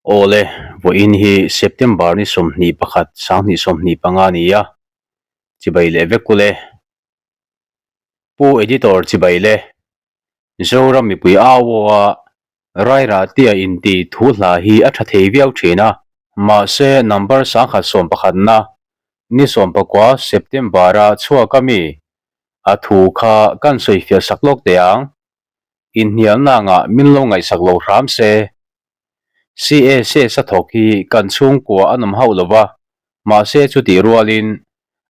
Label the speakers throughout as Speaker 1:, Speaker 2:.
Speaker 1: Awle, vawiin hi September ni 21, 2025 a ni a, chibai leh vek ule. Pu Editor chibai le, Zoram mipui au aw a Rairahtia inti thu hla hi a tha thei viau thin a, mahse number 1011 na ni 19 September a chhuak a mi a thu kha kan sawifiah sak lawk teh ang. Inhnialna angah min lo ngaihsak lo hram se. CSS a thawk hi kan chhungkua an awm hauh lo va, mahse chutih rualin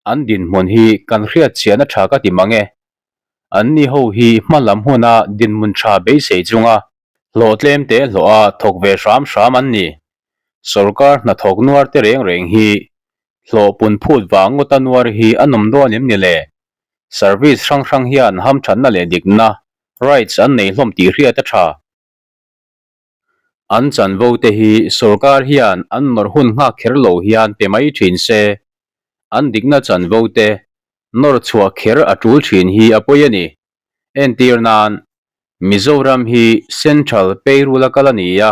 Speaker 1: an dinhmun hi kan hriat chian a tha ka ti mang e. Anni ho hi hma lam huna dinhmun tha beisei chunga hlawh tlem te hlawha thawk ve hram hram an ni. Sorkar hnathawk nuar te reng reng hi hlawh pun phut vang ngawta nuar hi a nawm dawn em ni le? Service hrang hrang hian hamthatna leh dikna, rights, an nei hlawm tih hriat a tha. An chanvo te hi sorkar hian an nawrh hun nghak kher lo hian pe mai thin se, an dikna chanvo te nawr chhuah kher a tul thin hi a pawi a ni. Entir nan, Mizoram hi Central payroll a kal a ni a,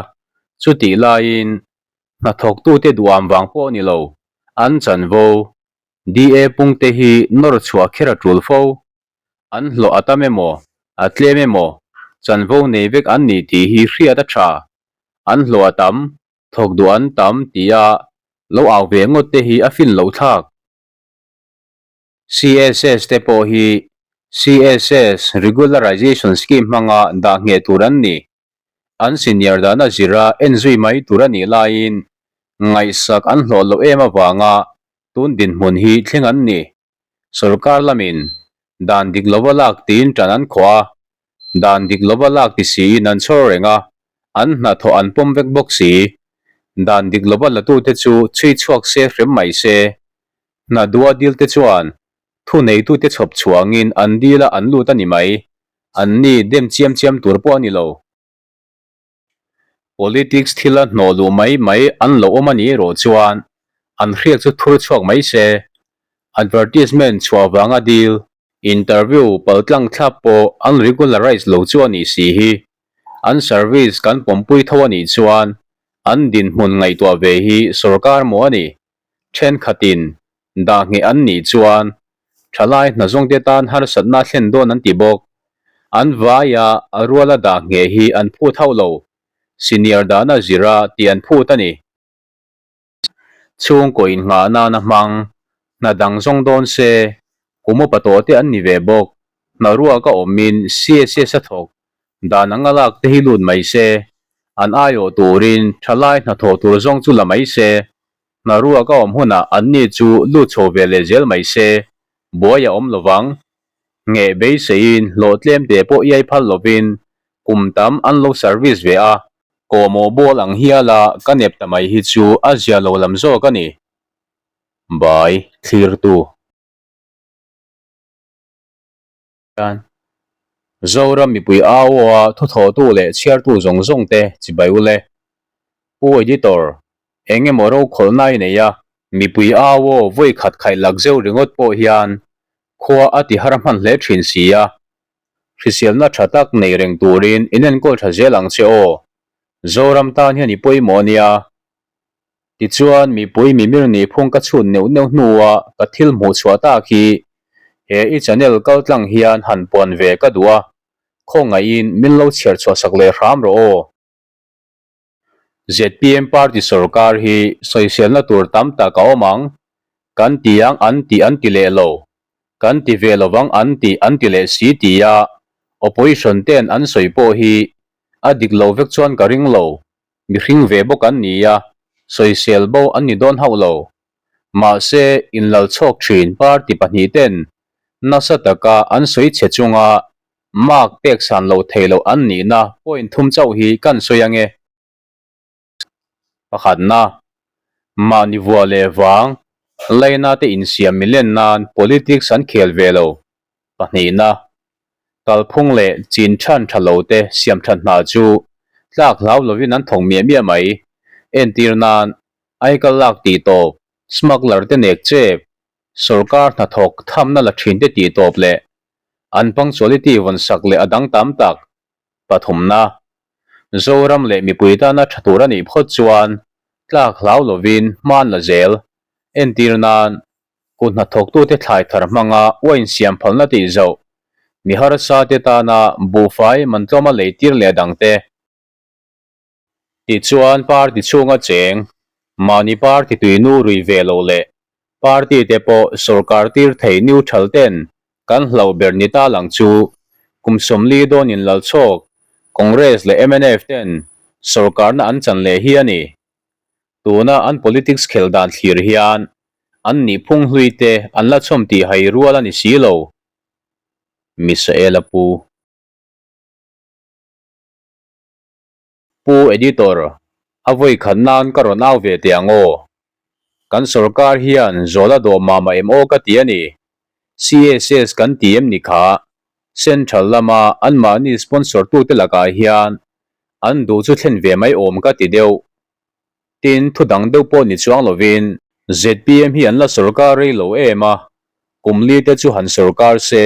Speaker 1: chutih laiin hnathawktute duham vang pawh ni lo, an chanvo DA pungte hi nawr chhuah kher a tul fo. An hlawh a tam emaw, a tlem emaw, chanvo nei vek an ni tih hi hriat a tha. An hlawh a tam, thawk duh an tam tia lo au ve ngawt te hi a fin loh thlak. CSS te pawh hi CSS Regularization Scheme hmanga dah ngheh tur an ni. An senior dana zira en zui mai tur a nih laiin ngaihsak an hlawh loh em avanga tun dinhmun hi thleng an ni. Sorkar lamin dan dik lova lak tiin tan an khawh a, dan dik lova lak ti siin an chhawr reng a, an hnathawh an pawm vek bawk si. Dan dik lova latute chu chhui chhuak se hrem mai se. Hna dua dilte chuan thuneitute chhawp chhuangin an dila an lut a ni mai. Anni dem chiam chiam tur pawh a ni lo. Politics thila hnawh luh mai mai an lo awm a nih erawh chuan an hriak chu thur chhuak mai se. Advertisement chhuah vanga dil, interview paltlang thlap pawh an regularize lo chu a nih si hi. An service kan pawmpui tho a nih chuan an dinhmun ngaihtuah ve hi sorkar maw a ni? Thenkhatin dah ngheh an nih chuan thalai hnazawngte tan harsatna thlen dawn an ti bawk. An vaia a ruala dah ngheh hi an phut hauh lo, senior dahna zira tih an phut a ni. Chhungkaw innghah nana hmang, hna dang zawng dawn se, kum upa tawh te an ni ve bawk. Hna ruak a awmin CSS a thawk, dan anga lak te hi lut mai se, an aiawh turin thalai hnathawh tur zawng chu la mai se. Hna ruak a awm hunah anni chu lut chho ve leh zel mai se, buai a awm lovang. Ngheh beiseiin hlawh tlem te pawh iai phal lovin kum tam an lo service ve a, kawhmawh bawl ang hiala ka nep ta mai hi chu a zia lo lam zawk a ni. Bai thlirtu. Zoram mipui au aw a thuthawhtu leh chhiartu zawng zawng te chibai u le. Pu Editor, eng emaw rokhawlhna i nei a, mipui au aw vawi khat khaih lak zeuh ringawt pawh hian khua a ti har hman hle thin si a. Hriselna tha tak nei reng turin inenkawl tha zel ang che aw. Zoram tan hian i pawimawh a nia. Tichuan, mipui mimir nih phung ka chhut neuh neuh hnua ka thil hmuh chhuah tak hi he i channel kal tlang hian han puan ve ka duh a, khawngaihin min lo chhiar chhuah sak leh hram rawh aw. Zpm party sorkar hi sawiselna tur tam tak a awm ang, kan ti ang an ti an ti leh lo, kan ti ve lovang an ti an ti leh si tia opposition ten an sawi pawh hi a dik lo vek chuan ka ring lo. Mihring ve bawk an ni a, sawisel bo an ni dawn hauh lo. Mahse, inlalchhawk thin party pahnih ten nasa taka an sawi che chunga mark pek san loh theih loh an nihna point thum chauh hi kan sawi ange. Pakhatna, mahni vuah leh vang, laina te insiam milen nan politics an khel ve lo. Pahnihna, kalphung leh chin than tha lo te siam that hna chu tlak hlau lovin an thawk miah miah mai. Entir nan, aikal lak tih tawp, smuggler te nek chep, sorkar hnathawk thamna la thin te tih tawp leh an punctuality vawn sak leh a dang tam tak. Pathumna, Zoram leh mipui tana tha tur a nih phawt chuan tlak hlau lovin hma an la zel. Entir nan, kut hnathawktute thlai thar hmanga wine siam phalna tih zoh, mi harsa te tana buhfai mantlawma lei tir leh dangte. Tichuan party chhunga cheng, mahni party tuinu rui ve loh leh party te pawh sawrkar tir thei neutral ten kan hlauh ber ni ta lang chu kum 40 dawnin lalchhawk Congress leh mnf ten sawrkarna an chan leh hi a ni. Tuna an politics khel dan thlir hian an nihphung hlui te an la chhawm tih hai rual a ni si lo. Misaela Pu. Pu Editor, a vawi khat nan ka rawn au ve teh ang aw. Kan sorkar hian zawl a dawh mah mah em aw ka ti a ni. CSS kan ti em ni kha? Central lama anmahni sponsor tute lakah hian an duh chu thlen ve mai awm ka ti deuh. Tin, thu dang deuh pawh ni chuang lovin zpm hi an la sorkar rei lo em a, kum li te chu han sorkar se,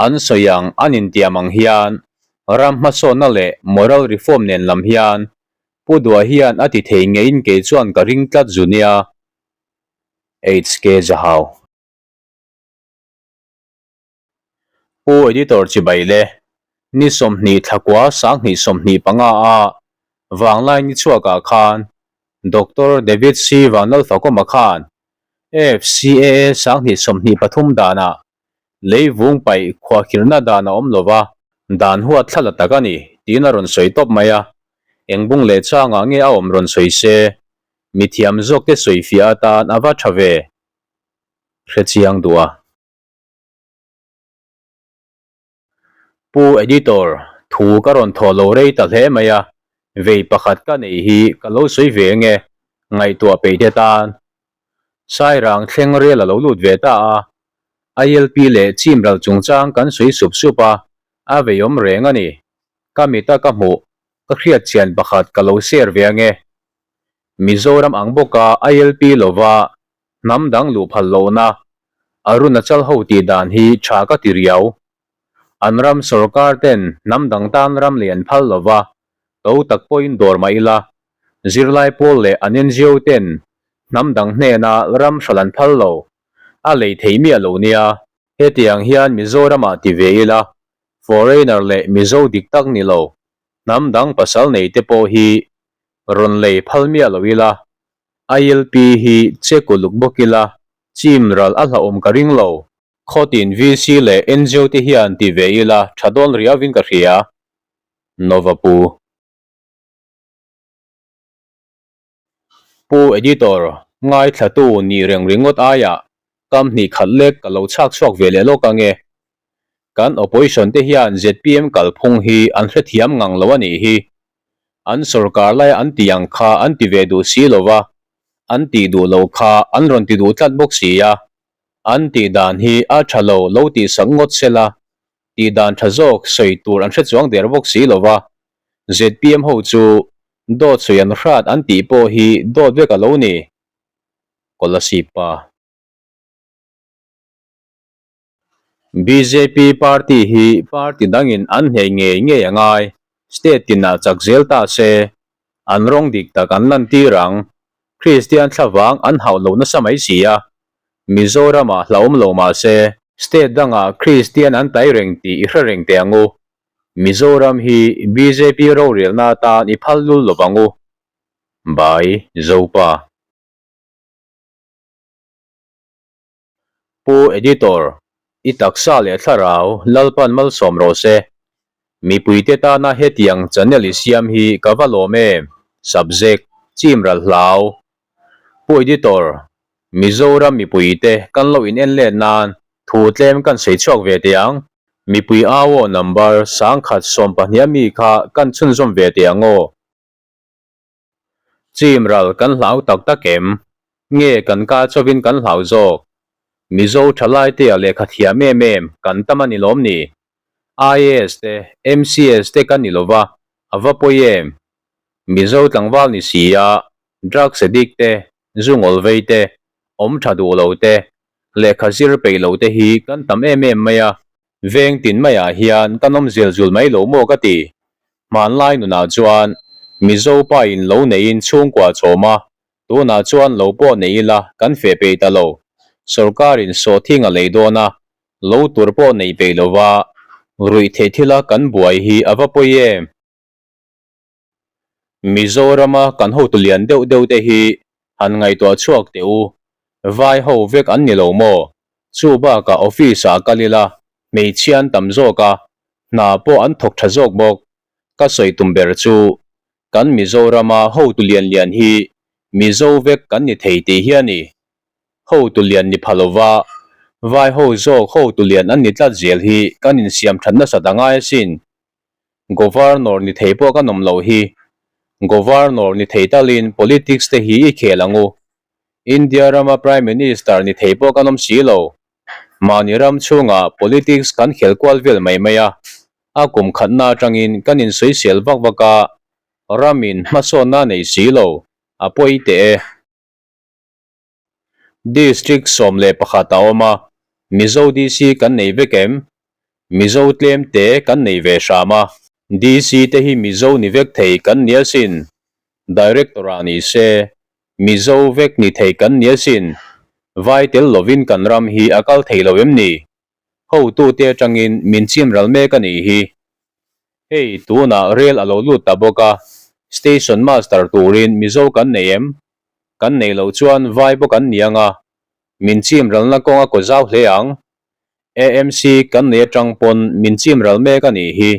Speaker 1: an sawi ang an intiam ang hian ram hmasawnna leh moral reform nen lam hian Pu Dua hian a ti thei ngeiin kei chuan ka ring tlat zu nia. HK Zahau. Pu Editor chibai le, ni 20 thlakua 2025 a vanglai ni chhuakah khan Doctor David C Vanlalfakawma khan AFCAA 2023 danah leivung paih khuahkhirhna dan a awm lova, dan huat thla la tak a ni tiin a rawn sawi tawp mai a, eng bung leh changah nge a awm rawn sawi se, mithiam zawkte sawifiah atan a va tha ve hrechiang duh a. Pu Editor, thu ka rawn thawh lo rei ta hle mai a, vei pakhat ka neih hi ka lo sawi ve nge, ngaihtuah peih te tan. Sairang thleng rel a lo lut ve ta a, ILP leh chimral chungchang kan sawi sup sup a, a vei awm reng a ni. Ka mita ka hmuh, ka hriat chian pakhat ka lo share ve ange. Mizoram ang bawka ILP lova Hnam dang luh phal lohna Arunachal ho tih dan hi tha ka ti riau. An ram sorkar ten hnam dang tan ram lei an phal lova, to tak pawhin dawr mah ila, zirlai pawl leh an NGO ten hnam dang hnena ram hral an phal lo, a lei thei miah lo nia. Hetiang hian Mizoramah ti ve ila, foreigner leh Mizo dik tak ni lo, hnam dang pasal nei te pawh hi rawn lei phal miah lo ila, ILP hi che kuluk bawk ila, chim ral a hlauhawm ka ring lo. Khawtin VC leh NGO te hian ti ve ila tha dawn riauin ka hria. Nova Pu. Pu Editor, ngaithlatu nih reng ringawt aiah kam hnih khat lek ka lo chhak chhuak ve leh lawk ange. Kan opposition te hian zpm kalphung hi an hrethiam ngang lo a nih hi. An sorkar laia an tih ang kha an ti ve duh si lo va, an tih duh lo kha an rawn ti duh tlat bawk si a. An tih dan hi a tha lo lo tih sak ngawt se la, tih dan tha zawk sawi tur an hre chuang der bawk si lo va. Zpm ho chu dawt sawi an hrat an tih pawh hi dawt vek a lo ni. Kolasib pa. Bjp party hi party dangin an hneh ngei ngei a ngai, state tinah chak zel ta se, an rawng dik tak an lantir ang, Kristian thlavang an hauh lo nasa mai si a, Mizoramah hlauhawm lo mah se, state dangah Kristian an tai reng tih i hre reng teh ang u, Mizoram hi bjp rorelna atan i phal lul lovang u. By Zopa. Pu Editor, i taksa leh thlarau Lalpan malsawm rawh se. Mipuite tana hetiang channel i siam hi ka va lawm em? Subject, Chim ral hlau. Pu Editor, Mizoram mipuite kan lo in en let nan thu tlem kan sawi chhuak ve teh ang. Mipui au aw number 1012 ami kha kan chhunzawm ve teh ang aw. Chim ral kan hlau tak tak em? Nge kan ka chauhin kan hlau zawk? Mizo thalai te a lehkha thiam em em kan tam a ni lawm ni? IAS te, MCS te kan ni lova, a va pawi em? Mizo tlangval ni si a, drugs addict te, zu ngawl vei te, awm tha duh lo te, lehkha zir peih lo te hi kan tam em em mai a, veng tin maiah hian kan awm zel zul mai lo maw ka ti. Hmanlai nunah chuan Mizo pa in lo neiin chhungkua chawm a, tunah chuan lo pawh nei ila kan feh peih ta lo. Sorkarin sawhthing a lei dawn a, lo tur pawh nei peih lova ruih theih thila kan buai hi a va pawi em? Mizorama kan hotu lian deuh deuh te hi han ngaihtuah chhuak teh u, vai ho vek an ni lo maw? Chu bakah office ah kal ila hmeichhia an tam zawk a, hna pawh an thawk tha zawk bawk. Ka sawi tum ber chu kan Mizorama hotu lian lian hi Mizo vek kan ni thei tih hi a ni. Hotu lian ni pha lova vai ho zawk hotu lian an ni tlat zel hi kan insiam that nasat a ngai asin. Governor ni thei pawh kan awm loh hi. Governor ni thei talin politics te hi i khel ang u. India rama Prime Minister ni thei pawh kan awm si lo. Mahni ram chhungah politics kan khel kual vel mai mai a, a kum khatna atangin kan insawisel vak vak a, ramin hmasawnna a nei si lo, a pawi teh e. District 11 a awm a, Mizo DC kan nei vek em? Mizo tlem te kan nei ve hram a. DC te hi Mizo ni vek thei kan ni asin. Director ah ni se, Mizo vek ni thei kan ni asin. Vai tel lovin kan ram hi a kal thei lo em ni? Hotute atangin min chim ral mek a nih hi. Hei, tunah rel a lo lut ta bawk a, Station Master turin Mizo kan nei em? Kan nei loh chuan vai bawk an ni ang a, min chim ralna kawng a kaw zau hle ang. AMC kan nei atang pawn min chim ral mek a nih hi.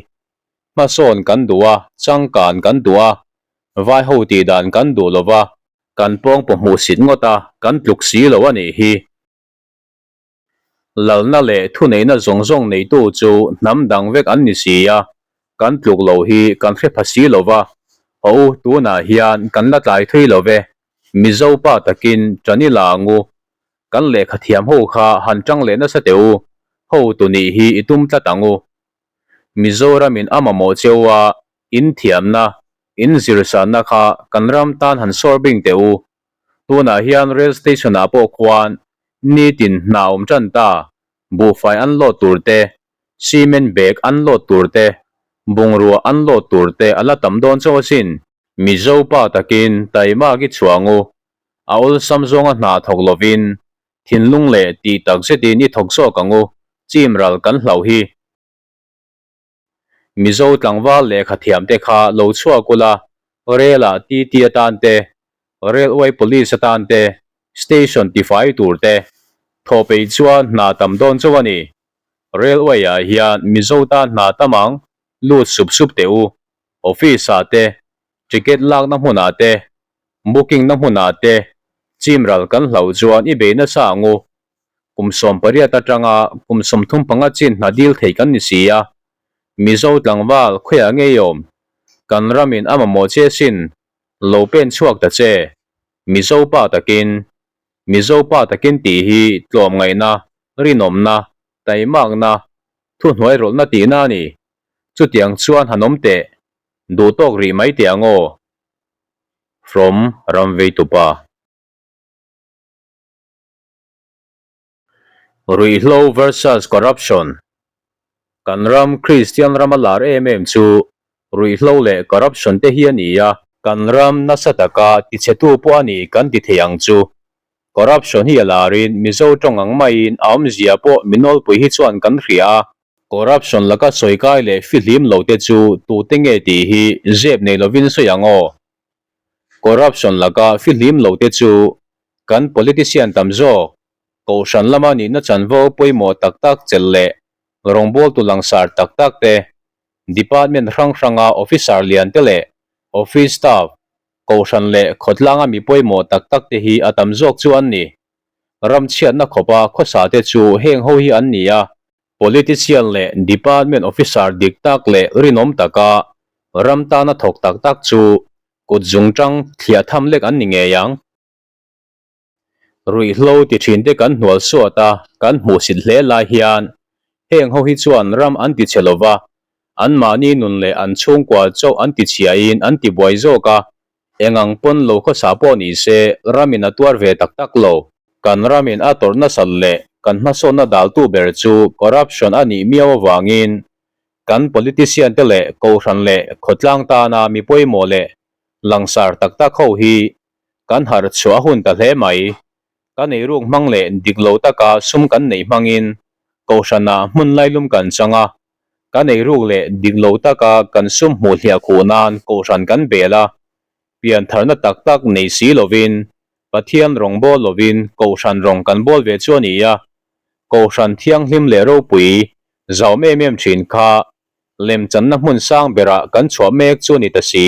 Speaker 1: Hmasawn kan duh a, changkan kan duh a, vai ho tih dan kan duh lo va, kan pawng pawh hmuh sit ngawt a, kan tluk si lo a nih hi. Lalna leh thuneihna zawng zawng neitu chu hnam dang vek an ni si a, kan tluk lo hi kan hre pha si lo va, haw u tunah hian kan la tlai thui lo ve, Mizo pa takin ṭan i la ang u, kan lehkha thiam ho kha han ṭang leh nasa teh u, hotu nih hi i tum tlat ang u. Mizoramin a mamawh cheu a, in thiamna, in zirsanna kha kan ram tan han sawr bing teh u, Tunah hian rail station ah pawh khuan nitin hna awm tan ta, buhfai an load tur te, cement bag an load tur te, bungrua an load tur te a la tam dawn chauh asin. Mizo pa takin taimak i chhuang u, a awlsam zawnga hna thawk lovin thinlung leh tih tak zetin i thawk zawk ang u, chim ral kan hlauh hi. Mizo tlangval lehkha thiamte kha lo chhuak ula, Rel-ah TT atan te, Railway Police atan te, Station tifai tur te, thawh peih chuan hna tam dawn chauh a ni. Railway-ah hian Mizo tan hna tam ang, lut sup sup teh u. Office-ah te, ticket lakna hmunah te, booking-na hmunah te, chimral kan hlauh chuan i bei nasa ang u. Kum 18 atanga kum 35 chin hna dil thei kan ni si a, Mizo tlangval khawiah ngei awm? Kan ramin a mamawh che sin, lo pen chhuak ta che. Mizo pa takin, Mizo pa takin tih hi tlawmngaihna, rinawmna, taimakna, thuhnuai rawlhna tihna a ni. Chutiang chuan han awm teh, duh tawk rih mai teh ang aw. From Ramveitupa. Ruihhlo versus Corruption Kan ram Kristian rama lar em em chu ruihhlo leh corruption te hi a ni a. Kan ram nasa taka tichhetu pawh a ni kan ti thei ang chu. Corruption hi a larin Mizo tawng ang maiin a awmzia pawh mi nawlpui hi chuan kan hria a. Corruption laka sawikai leh fihlim lo te chu tute nge tih hi zep nei lovin sawi ang aw. Corruption laka fihlim lo te chu kan politician tam zawk, kohhran lama nihna chanvo pawimawh tak tak chelh leh rawngbawltu langsar tak tak te, department hrang hranga officer lian te leh office staff, kohhran leh khawtlanga mi pawimawh tak tak te hi a tam zawk chu an ni. Ramchhiatna khawpa khawsa te chu heng ho hi an ni a. Politician leh department officer dik tak leh rinawm taka ram tana thawk tak tak chu kut zungtang thliah tham lek an ni ngei ang. Ruihhlo ti thin te kan hnual suat a, kan hmuhsit hle lai hian heng ho hi chuan ram an ti chhe lova, anmahni nun leh an chhungkua chauh an ti chhiain an ti buai zawk a, Engang pawn lo khawsa pawh ni se, ramin a tuar ve tak tak lo. Kan ramin a tawrh nasat leh kan hmasawnna daltu ber chu corruption a nih miau avangin Kan politician te leh kohhran leh khawtlang tana mi pawimawh leh langsar tak tak ho hi kan harh chhuah a hun ta hle mai. Kan eiruk hmang leh dik lo taka sum kan neih hmangin kohhranah hmun lailum kan chang a, kan eiruk leh dik lo taka kan sum hmuh hliah khuh nan kohhran kan bel a, piantharna tak tak nei si lovin Pathian rawng bawl lovin kohhran rawng kan bawl ve chu a ni a, kohhran thianghlim leh ropui zauhawm em em thin kha lemchanna hmun sang berah kan chhuah mek chu a ni ta si.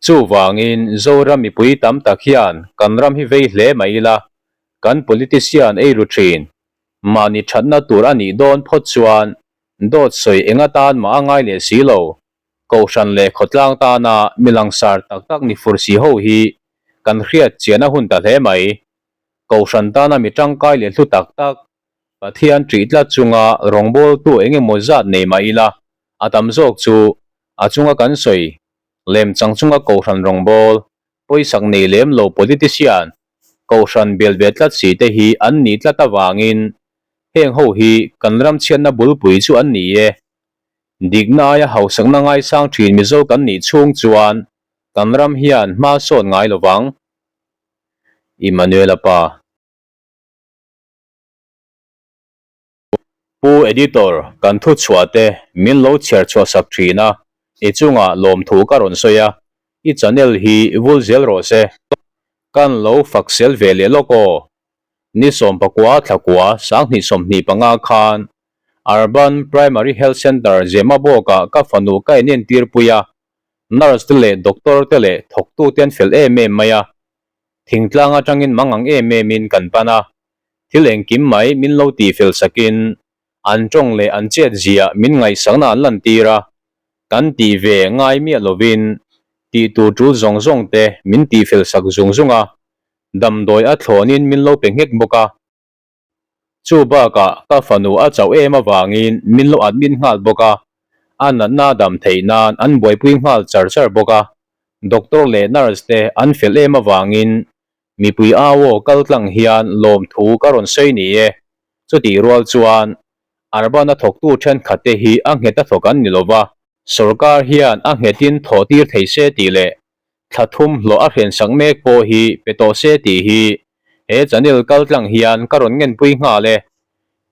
Speaker 1: Chuvangin Zoram mipui tam tak hian kan ram hi vei hle mai ila, kan politician ei ru thin. Mahni thatna tur a nih dawn phawt chuan dawt sawi eng atan mah a ngai leh si lo. Kohhran leh khawtlang tana mi langsar tak tak ni fur si ho hi kan hriat chian a hun ta hle mai. Kohhran tana mi tangkai leh hlu tak tak, Pathian ṭih tlat chunga rawngbawltu eng emaw zat nei mah ila, a tam zawk chu a chunga kan sawi lem chang chunga Kohhran rawngbâwl, pawisak nei lem lo politician, Kohhran bel ve tlat si te hi an nih tlat avangin heng ho hi kan ram chhiatna bulpui chu an ni e. Dikna aia hausakna ngaisang ṭhin Mizo kan nih chhung chuan kan ram hian hma sawn ngai lo vang. Immanuela pa. Pu Editor, kan thu chhuah te min lo chhiar chhuah sak thin a, i chungah lawmthu ka rawn sawi a, i channel hi vul zel rawh se. Kan lo fak sel ve leh lawk aw. Ni sawmpakua thlakua 2025 khan Urban Primary Health Centre Zemabawkah ka fanu ka inentir pui a, nurse te leh doctor te leh thawktu te an fel em em mai a, thingtlang atangin mangang em em in kan pan a, Thil engkim mai min lo tih fel sakin an tawng leh an chet ziah min ngaihsakna an lantir a, kan tih ve ngai miah lovin tih tur tul zawng zawng te min tih fel sak zung zung a, damdawi a thlawnin min lo pe nghek bawk a. Chu bakah ka fanu a chauh em avangin min lo admit nghal bawk a, a natna dam theih nan an buaipui nghal char char bawk a, doctor leh nurse te an fel em avangin Mipui au aw kal tlang hian lawmthu ka rawn sawi ni e. Chutih rual chuan Arbana thawktu thenkhat te hi a nghet a thawk an ni lova, sawrkar hian a nghetin thawh tir thei se tih leh thla thum hlawh a hrensak mek pawh hi pe tawh se tih hi he channel kal tlang hian ka rawn ngenpui nghal e.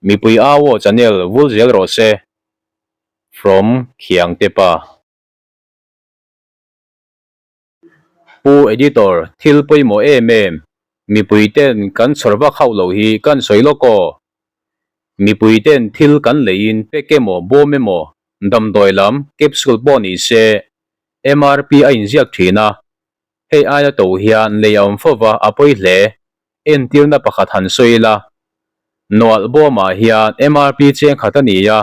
Speaker 1: Mipui au aw channel vul zel rawh se. From Khiangte pa. Pu Editor, thil pawimawh em em, mipui ten kan chhawr vak hauh loh hi kan sawi lawk aw. Mipui ten thil kan leiin pack emaw bawm emaw damdawi lam capsule pawh ni se MRP a inziak thin a, hei aia to hian lei a awm fo va a pawi hle. Entirna pakhat han sawi ila, Nualh bawmah hian MRP cheng khat a ni a,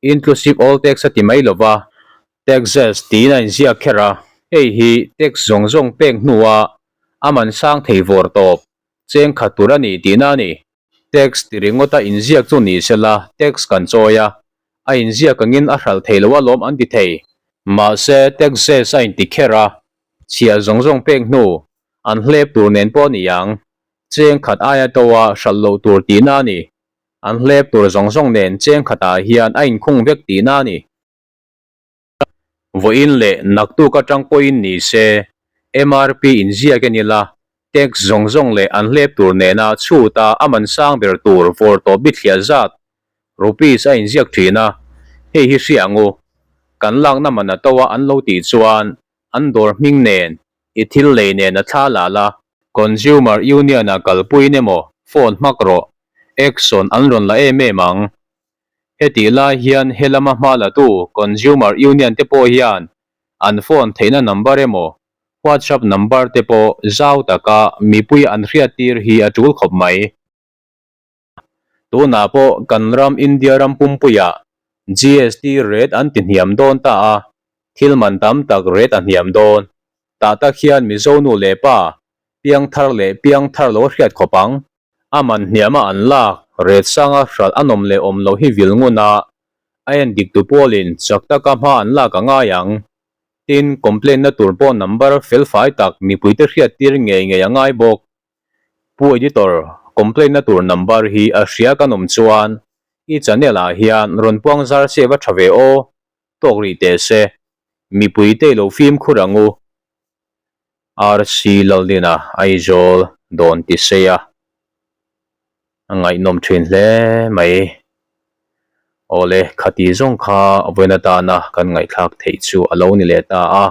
Speaker 1: Inclusive all tax a ti mai lo va, Taxes tiin a inziak kher a, hei hi tax zawng zawng pek hnua a man sang thei vawr tawp, cheng khat tur a ni tihna a ni. Tax ti ringawta inziak chu ni sela tax kan chawi a, a inziak angin a hralh thei lo alawm an ti thei. Mahse taxes a inti kher a, chhiah zawng zawng pek hnu an hlep tur nen pawh a ni ang, cheng khat aia to a hralh loh tur tihna a ni. An hlep tur zawng zawng nen cheng khatah hian a inkhung vek tihna a ni. Vawiin leh naktuk atang pawhin ni se, MRP inziak en ila, tax zawng zawng leh an hlep tur nena chhuta a man sang ber tur vawr tawh bithliah zat rupees a inziak thin a, hei hi hria ang u. Kan lakna man a to a an lo tih chuan an dawr hming nen i thil lei nen a thla la la, Consumer Union-a kalpuiin emaw phone hmak rawh, action an rawn la em em ang. Hetih lai hian he lama hma latu Consumer Union te pawh hian an phone theihna number emaw WhatsApp number te pawh zau taka mipui an hriattir hi a tul khawp mai. Tunah pawh kan ram India ram pumpuiah GST rate an ti hniam dawn ta a, thil man tam tak rate a hniam dawn. Tah tak hian Mizo nu leh pa piangthar leh piangthar lo a hriat khawp ang. A man hniama an lak, ret sanga hralh a nawm leh awm loh hi vil ngun a, a en dik tu pawlin chak taka hma an lak a ngai ang. Tin, complaint na tur pawh number fel fai tak mipuite hriat tir ngei ngei a ngai bawk. Pu Editor, complaint na tur number hi a hria kan awm chuan. I channel ah hian rawn puang zar se va tha ve aw, tawk rih teh se. Mipui te ilo fimkhur ang u. RC Laldina Aizawl dawn ti sei a, a ngaihnawm thin hle mai. Awle, khati zawng kha vawiin atana kan ngaihthlak theih chu a lo ni leh ta a,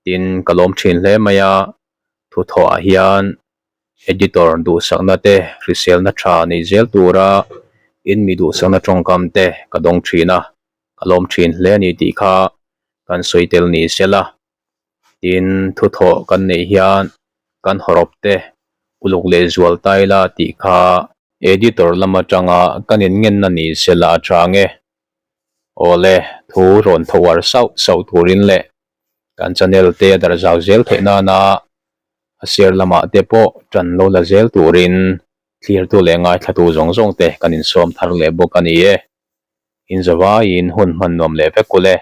Speaker 1: tin ka lawm thin hle mai a, thuthawhah hian Editor duhsakna te hriselna tha nei zel tura in mi duhsakna tawngkam te ka dawng thin a, ka lawm thin hle a ni tih kha kan sawi tel ni sela. Tin, thuthawh kan neih hian kan hawrawp te uluk leh zual ta ila tih kha Editor lam atanga kan inngenna ni sela a chang e. Awle, thu rawn tho uar sauh sauh turin leh kan channel te a darh zau zel theih nana a sir lamah te pawh tan lo la zel turin thlirtu leh ngaithlatu zawng zawng te kan insawm thar leh bawk a ni e. Inzawvaiin hun hman nuam leh vek u le.